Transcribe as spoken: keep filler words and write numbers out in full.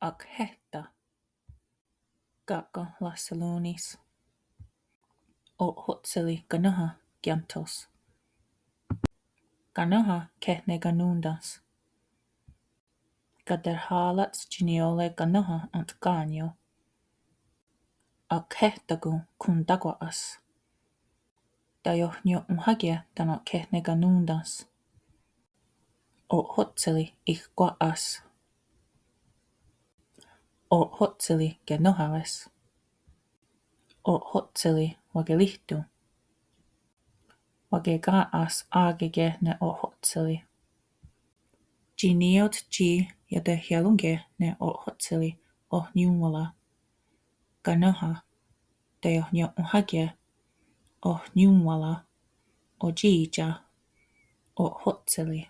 Akhéhta. Ka' ken lahserón:nis. Ohótseli kanónha kiénthos. Kanónha kehnekanón:tens. Katerhá:rats tsi niió:re kanónha entkánion. Akhéhtakon kontákwa's. Teiohnió'onhake tánon kehnekanón:tens. Ohótseli ihkwà:'as. Ohótseli kenóhares. Ohótseli wakerihtón:ni. Wakekèn:'as á:keke ne ohótseli. Tsi ní:ioht tsi ietehierón:ke ne ohótseli ohnión:wara. Kanónha. Teiohnió'onhake. Ohnión:wara. Otsi'tsá. Ohótseli.